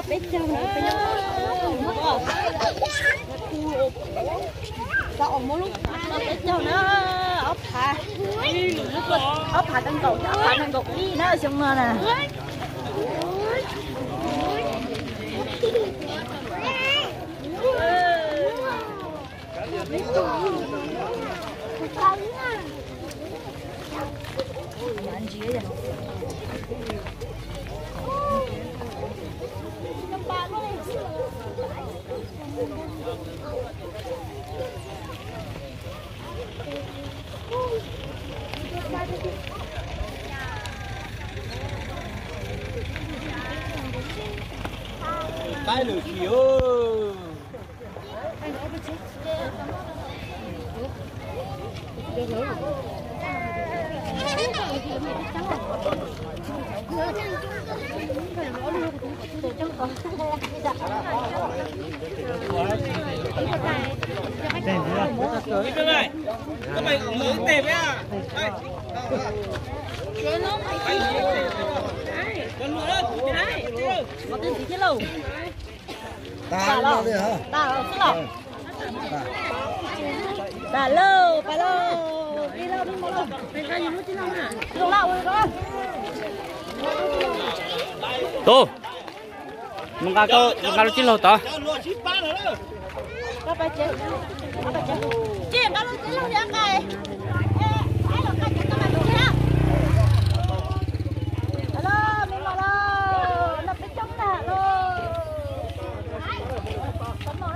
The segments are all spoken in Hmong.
Peb caug na, peb caug na, ob phav, ob phav nees nkaum, ob phav nees nkaum ib na xyoo no na. Pab lwm tsis. Ntxiv thiab lauj. Tas lawm xwb los? Tas lauj, pais lauj, pais lauj, pais lauj. Tus, mus nqa, mus nqa lub txiv laug tod. Tsis nqa lub txiv laug li, nqa, nqa lub txiv laug li. Los me mos los, noj peb coob tag los. Los peb coob tag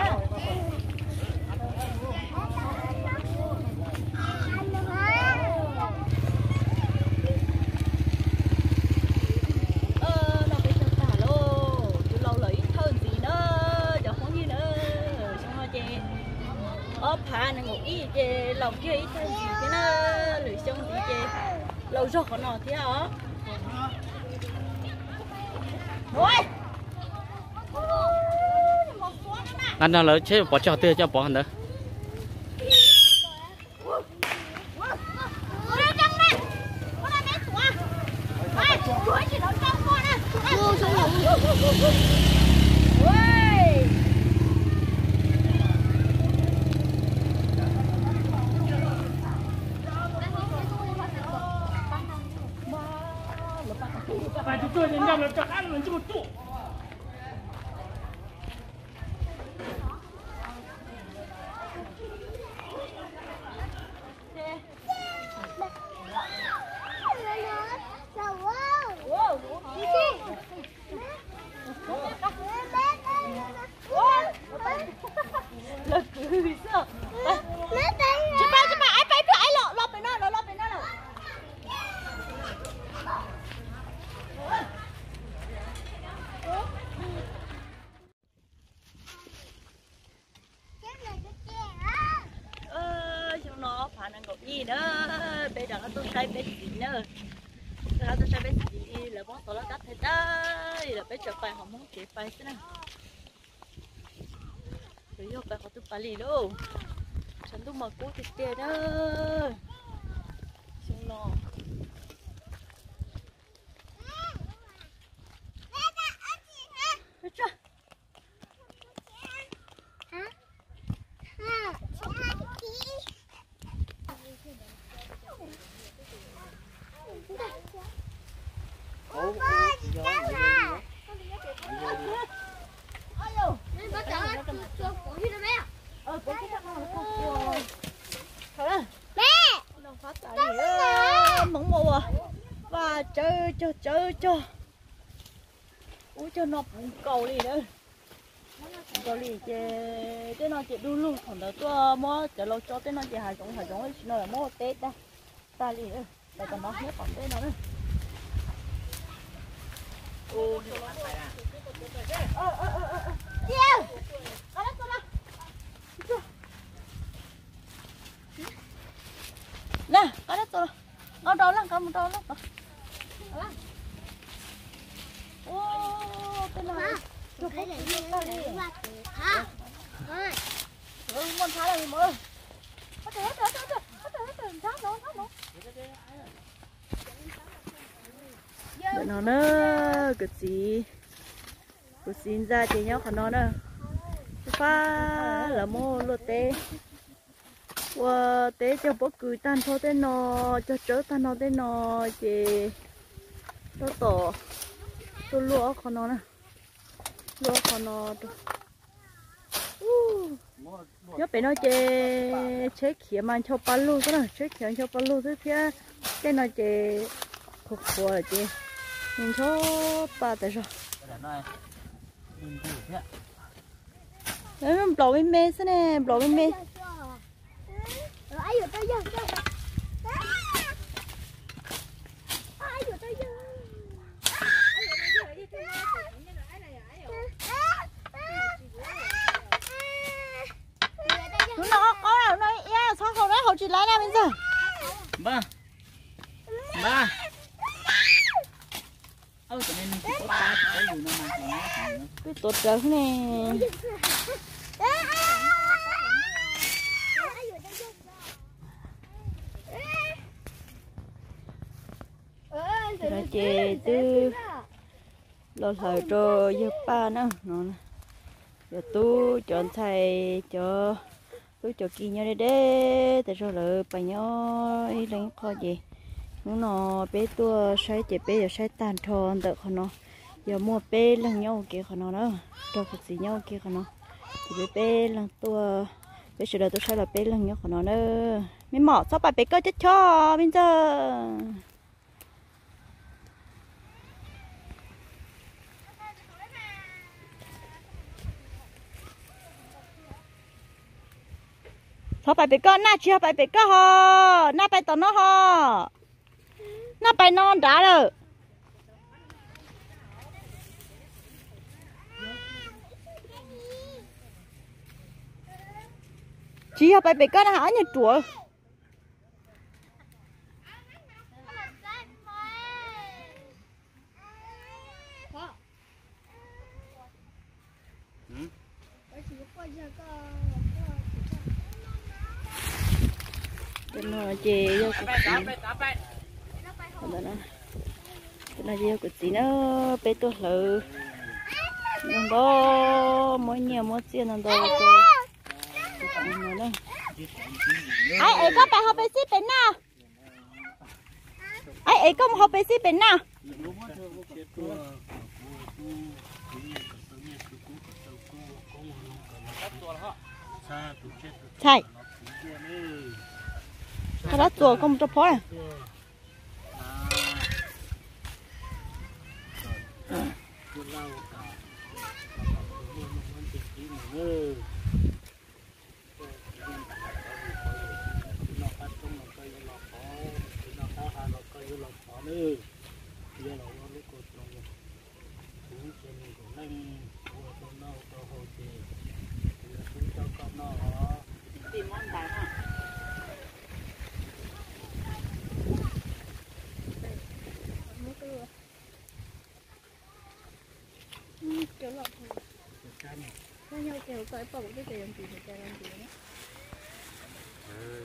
lauj, tus laus lawm ib thawj ntxiv na, cov phooj ywg na. Xyoo no ces ob phav nees nkaum ib ces laus kiag ib thawj ntxiv thiab na, lwm xyoo ntxiv ces laus zog qhov no thiab os. Nqa nrog lawv tsheb pov tseg qhov twg coj pov qhov ntawd. Los kwv xwb. Tsis pab, tsis pab, aib pab ib pliag, aib los, los pem no, los, los pem no lawm. Xyoo no phav nees nkaum ib na, peb rov qab tuaj saib peb txiv na. Rov qab tuaj saib peb txiv, lawv muab tov laj kab thaiv tag lawm, peb tseem pais hauv Hmoob tsev pais xwb na. Yuav yog pais qhov twg pais li lauj. Tshav ntuj mas kub tiag tiag na. Xyoo no. Hmoov mas ua vaj tsawv cog tsawv cog. Ub, cog no puv nkaus li na. Nkaus li ces tej no ces du lug, thaum ntawd tuaj muab cov laus tso tej no ces hav zoov hav zoov, tam sim no lawv muab ua teb tag, tag li. Pais tom no nyob tom ntej no na. Na, qab dab txuas los, nqa rau laj, nqa mus rau laj tod. Ua, tej no cuag pob kws tag li. Muaj nthab lawm mog. Ntawm no na, kwv txiv Kuv txiv ntxa ces nyob qhov no na. Fab lawv muab luaj teb, ua teb cog pob kws tag nrho tej no, cog tsawb tag nrho tej no, ces tab tom tuaj luaj qhov no na. Luaj qhov no. Nyob pem no ces tsheb khiav mas ncho pa lug xwb na, tsheb khiav ncho pa lug xwb thiab. Tej no ces qhuav qhuav ces nws ncho pa tas zog. Nplaum me me xwb ne, nplaum me me. Hnub no qaub qaub no, txhob haus na, haus tsis laib na me ntxawg. Peb tuav rawv ne. No ces twb los hlawv rau yawg Paj na no. Cov tub cov ntxhais, cov tub cov ki nyob deb deb tas zog, lawv pais nyob ib leeg ib qho ces hnub no peb tuaj saib ces peb yuav saib tag nrho ntawm qhov no. Yog muaj peb leeg nyob ua ke qhov no na, nrog kuv txiv nyob ua ke qhov no. Ces peb peb leeg tuaj, peb sawv daws tuaj saib los peb leeg nyob qhov no na. Me mom txhob pais pem koj cob chob me ntxawg. Txhob pais pem koj, Naj tsis yog pais pem koj ho, Naj pais tom no ho, Naj pais no nrad lawm. Tsis yog pais pem koj na, ob nyuag ruam. Ces yog kuv txiv, no ces yog kuv txiv na, peb tuaj hlawv ntau ntau, muab nyiaj muab txiaj ntau ntau rau kuv txiv no na. Aib, es koj pais hauv pes xib pem na. Aib, es koj mus hauv pes xib pem na. Txhais, koj rov txuas koj mus rau phab na.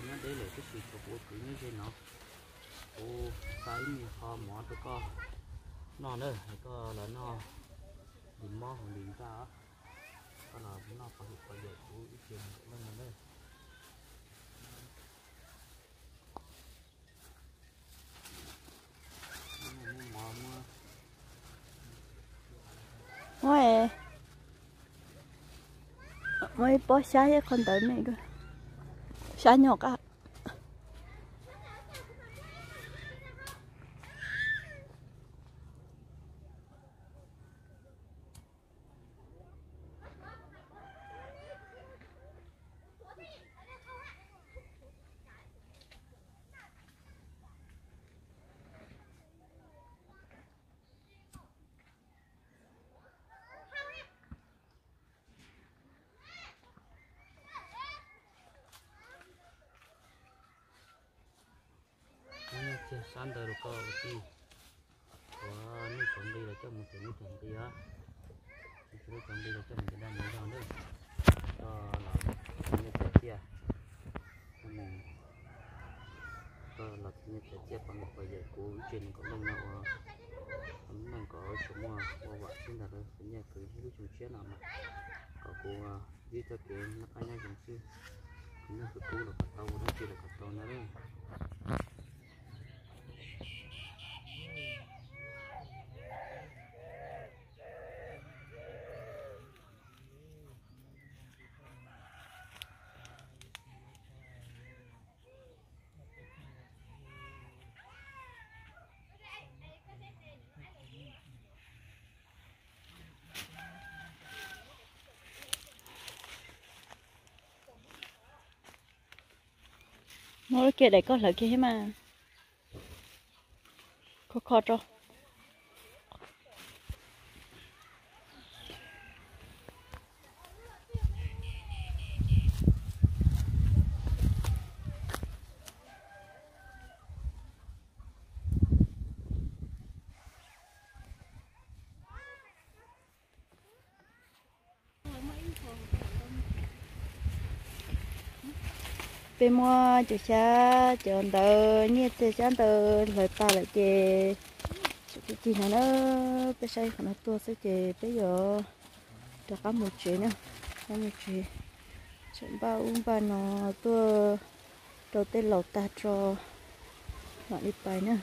Nyob deb lawm tab sis thaum kuv ua kwv nyob ze no, kuv xa ib me qho mov rau koj noj na, es koj los noj ntim mob hauv ntim ntaj, koj los noj pov hwm pov yawm kuv ib tse neeg nkaum leej no na. Muab, muab ib pob xyab thiab qhov ntawd me, xyab nyog qab. Txiag sab ntawd rau koj ua tij, uas nej cov nqi los coj mus tsev nej cov nqi os, nej cov nqi los coj mus tsev daj mus zog na, koj los txiv nyiaj txiag txiaj, koj los txiv nyiaj txiag txiaj pov hwm pov yawm kuv ib tse neeg nkaum leej no ua neej kom tsuas muaj Ua vam thiab ntawm lawv khwv nyiaj khwv ib lub xyoo tshiab no mas kom kuv vib txoj kev noj qab nyob zoo xwb, khwv nyiaj khwv kub los kom tau, ua dab tsi los kom tau na. Muab lub kiag daim koj hlawv kiag thiab mas. Kho kho rau. Peb muab cov xyab cov ntawd, nyiaj txiag xyab ntawd hlawv tag lawm ces tsis cig no na, peb saib qhov no tuag xwb ces peb yuav rov qab mus tsev na, rov qab mus tsev. Tseem npaj ub npaj no tuaj rau tej laus tag tso mam li pais na.